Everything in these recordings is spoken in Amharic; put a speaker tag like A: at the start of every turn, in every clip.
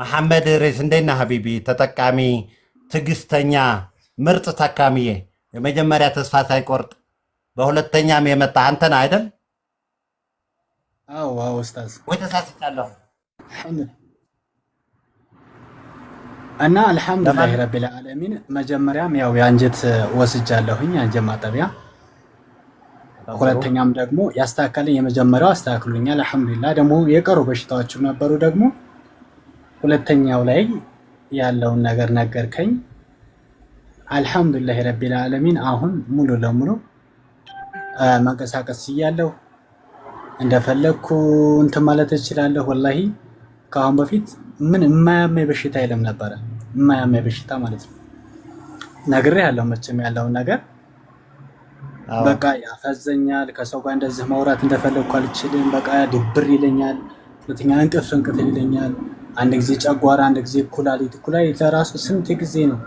A: መሐመድ ሬስ እንዴት ነህ حبيبي? ተጠቃሚ ትዕግስተኛ፣ ምርጥ ታካሚዬ፣ የመጀመሪያ ተስፋ ሳይቆርጥ በሁለተኛም የመጣ አንተ ነህ አይደል?
B: አዎ ኡስታዝ።
A: ወይ ተሳስቻለሁ?
B: እና الحمد لله
A: ለማን
B: رب العالمين። መጀመሪያም ያው የአንጀት ወስጃለሁኝ፣ የአንጀት ማጠቢያ።
A: በጣም ጥሩ።
B: ሁለተኛም ደግሞ ያስተካከለኝ የመጀመሪያው አስተካክሎኛል الحمد لله። ደግሞ የቀሩ በሽታዎችም ነበሩ። ደግሞ ሁለተኛው ላይ ያለውን ነገር ነገርከኝ። الحمد لله رب العالمين። አሁን ሙሉ ለሙሉ መንቀሳቀስ እያለሁ እንደፈለግኩ እንትን ማለት እችላለሁ። والله ከአሁን በፊት ምን የማያመኝ በሽታ የለም ነበረ፣ የማያመኝ በሽታ ማለት ነው። ነግሬ ያለው መቼም ያለውን ነገር
A: አዎ
B: በቃ ያፈዘኛል። ከሰው ጋር እንደዚህ ማውራት እንደፈለግኩ አልችልም። በቃ ድብር ይለኛል። ሁለተኛ እንቅልፍ እንቅልፍ ይለኛል። አንድ ጊዜ ጨጓራ፣ አንድ ጊዜ ኩላሊት። ኩላሊት ለራሱ ስንት ጊዜ ነው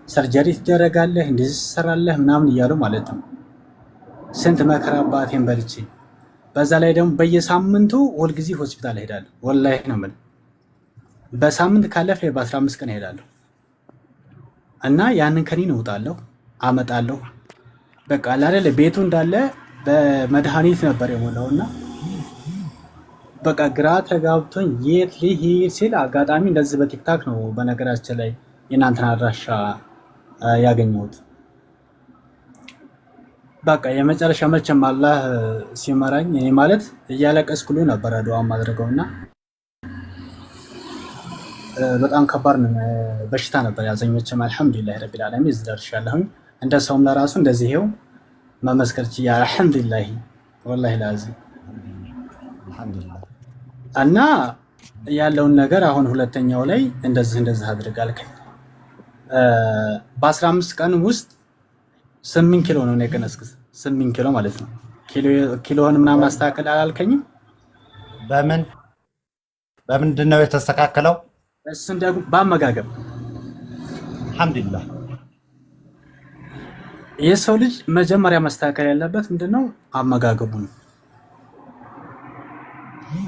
B: surgery ትደረጋለህ፣ እንደዚህ ትሰራለህ ምናምን እያሉ ማለት ነው። ስንት መከራ አባቴን በልቼ። በዛ ላይ ደግሞ በየሳምንቱ ሁልጊዜ ሆስፒታል እሄዳለሁ። والله ነው የምልህ። በሳምንት ካለፈ በ15 ቀን እሄዳለሁ እና ያንን ከኒን እውጣለሁ አመጣለሁ። በቃ አይደለ ቤቱ እንዳለ በመድኃኒት ነበር የሞላው እና በቃ ግራ ተጋብቶኝ የት ልሂድ ሲል አጋጣሚ እንደዚህ በ TikTok ነው በነገራችን ላይ የእናንተን አድራሻ ያገኘሁት። በቃ የመጨረሻ መቼም አላህ ሲመራኝ እኔ ማለት እያለቀስኩ ሁሉ ነበረ ዱዓ ማድረገው እና በጣም ከባድ ነው በሽታ ነበር ያዘኝ። መቼም الحمد لله رب العالمين እዚህ ደርሻለሁኝ። እንደ ሰውም ለራሱ እንደዚህ ይሄው መመስከር ችያለሁ። الحمد لله والله العظيم።
A: الحمد لله።
B: እና ያለውን ነገር አሁን ሁለተኛው ላይ እንደዚህ እንደዚህ አድርግ አልከኝ። በ15 ቀን ውስጥ 8 ኪሎ ነው የቀነስኩት። 8 ኪሎ ማለት ነው። ኪሎህን ምናምን አስተካከል አላልከኝም?
A: በምን በምንድን ነው የተስተካከለው?
B: እሱን ደግሞ በአመጋገብ።
A: الحمد لله።
B: የሰው ልጅ መጀመሪያ መስተካከል ያለበት ምንድነው? አመጋገቡ ነው።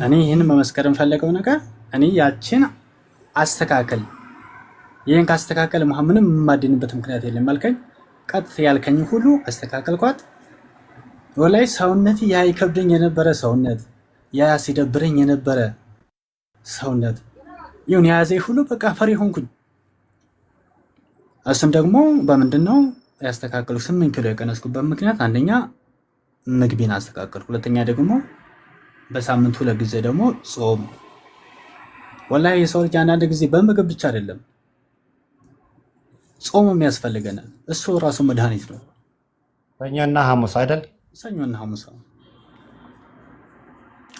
B: እኔ ይህን መመስከር የምፈለገው ነገር እኔ ያችን አስተካከል፣ ይህን ካስተካከል ምንም የማድንበት ምክንያት የለም አልከኝ። ቀጥ ያልከኝ ሁሉ አስተካከልኳት። ወላይ ሰውነት ያ ይከብደኝ የነበረ ሰውነት፣ ያ ሲደብረኝ የነበረ ሰውነት ይሁን የያዘኝ ሁሉ በቃ ፈሪ ሆንኩኝ። እሱም ደግሞ በምንድን ነው ያስተካከሉ? 8 ኪሎ የቀነስኩበት ምክንያት አንደኛ ምግቤን አስተካከልኩ፣ ሁለተኛ ደግሞ በሳምንት 2 ጊዜ ደግሞ ጾም። ወላሂ የሰው ልጅ አንዳንድ ጊዜ በምግብ ብቻ አይደለም ጾምም ያስፈልገናል። እሱ ራሱ መድኃኒት ነው።
A: ሰኞና ሐሙስ አይደል?
B: ሰኞና ሐሙስ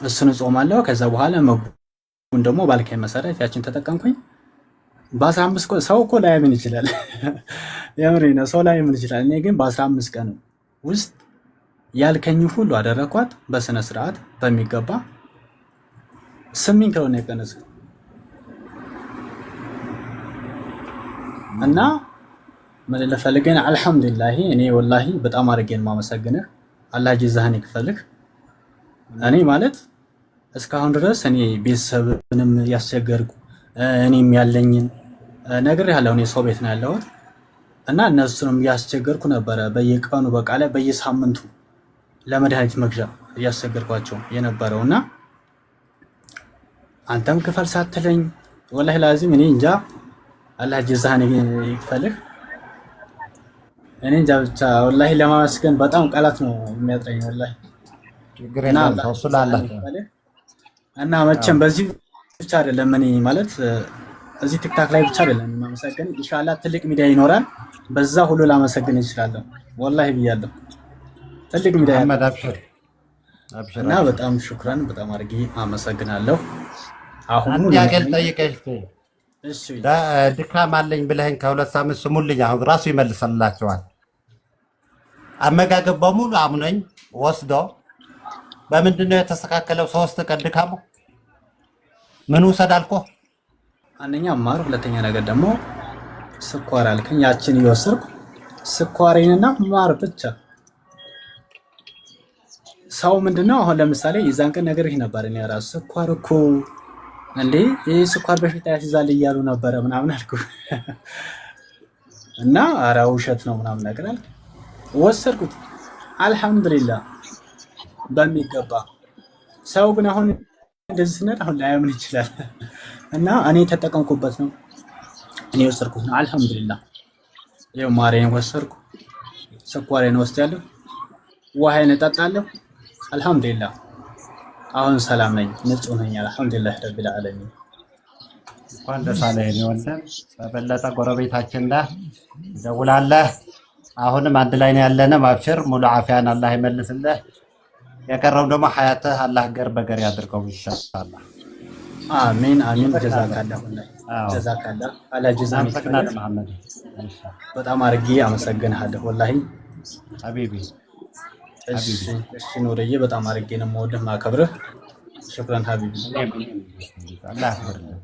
B: እሱን እጾማለሁ። ከዛ በኋላ ምግቡን ደግሞ ባልከኝ መሰረት ያችን ተጠቀምኩኝ። በ15 ቀን ሰው እኮ ላያምን ይችላል። የምሬ ነው፣ ሰው ላያምን ይችላል። እኔ ግን በ15 ቀን ውስጥ ያልከኝ ሁሉ አደረኳት በስነ ስርዓት በሚገባ 8 ኪሎ ነው የቀነስኩት። እና ምን ልፈልገን አልሐምዱሊላህ፣ እኔ ወላሂ በጣም አድርጌ ነው የማመሰግንህ። አላህ ጀዛህን ይክፈልህ። እኔ ማለት እስካሁን ድረስ እኔ ቤተሰብንም ያስቸገርኩ እኔም ያለኝን ነገር ያለው እኔ ሰው ቤት ነው ያለሁት እና እነሱንም እያስቸገርኩ ነበረ። በየቀኑ በቃ ላይ በየሳምንቱ ለመድኃኒት መግዣ እያስቸገርኳቸው የነበረው እና አንተም ክፈል ሳትለኝ ወላሂ ላዚም እኔ እንጃ አላህ ጀዛህን ይክፈልህ። እኔ እንጃ ብቻ ወላሂ ለማመስገን በጣም ቃላት ነው የሚያጥረኝ ወላሂ።
A: ችግር
B: እና
A: የለውም።
B: አላህ
A: ተው፣ እሱ
B: ጀዛህን
A: ለአላህ
B: ይክፈልህ። እና መቼም በዚህ ብቻ አይደለም እኔ ማለት እዚህ TikTok ላይ ብቻ አይደለም የማመሰግን። ኢንሻአላህ ትልቅ ሚዲያ ይኖራል፣ በዛ ሁሉ ላመሰግን እችላለሁ። ወላሂ ብያለሁ። ትልቅ ሚዲያ
A: መሐመድ አብሽር አብሽር
B: እና
A: አብሽር።
B: በጣም شكرا፣ በጣም አድርጌ አመሰግናለሁ። አሁን
A: አንድ
B: ሙሉ
A: ጥያቄ
B: ለሙሉ
A: ልጠይቅህ እስኪ።
B: እሺ።
A: ድካም አለኝ ብለህኝ ከ2 ሳምንት ስሙልኝ፣ አሁን ራሱ ይመልስላቸዋል። አመጋገብ በሙሉ አምነኝ ወስዶ በምንድን ነው የተስተካከለው? 3 ቀን ድካሙ ምን ውሰድ አልኮ?
B: አንደኛ ማር፣ ሁለተኛ ነገር ደግሞ ስኳር አልከኝ። ያችን እየወሰድኩ ስኳሬንና ማር ብቻ። ሰው ምንድነው አሁን ለምሳሌ የዛን ቀን ነግሬህ ነበር። እኔ ራሱ ስኳር እኮ እንዴ ይህ ስኳር በሽታ ያስይዛል እያሉ ነበረ ምናምን አልኩ እና ኧረ ውሸት ነው ምናምን ነገር አልክ። ወሰድኩት። አልሐምዱሊላህ በሚገባ። ሰው ግን አሁን እንደዚህ ስንል አሁን ላያምን ይችላል። እና እኔ የተጠቀምኩበት ነው፣ እኔ የወሰድኩት ነው። አልሐምዱሊላህ ይኸው ማሬን ወሰድኩ፣ ስኳሬን ወስጃለሁ፣ ውሃዬን እጠጣለሁ። አልሐምዱሊላህ አሁን ሰላም ነኝ፣ ንጹህ ነኝ። አልሐምዱሊላህ ረቢል ዓለሚን።
A: እንኳን ደስ አለህ የኔ ወንድም። በበለጠ ጎረቤታችን ነህ፣ ትደውላለህ። አሁንም አንድ ላይ ነው ያለነው። አብሽር፣ ሙሉ ዓፊያን አላህ ይመልስልህ። የቀረው ደግሞ ሀያትህ አላህ ገር በገር ያድርገው ኢንሻአላህ።
B: አሚን አሚን።
A: አመሰግናለሁ።
B: ጀዛካላህ ወላሂ ጀዛካላህ። አላህ ጀዛን
A: እናመሰግናለን
B: ይክፈልህ።
A: መሐመድ። እሺ
B: በጣም አድርጌ አመሰግንሃለሁ ወላሂ።
A: ሀቢቢ።
B: እሺ
A: ሀቢቢ።
B: እሺ ኑርዬ፣ በጣም አድርጌ ነው የምወድህ ማከብርህ። ሽክረን ሀቢቢ።
A: እኔም አላህ ያክብርልህ።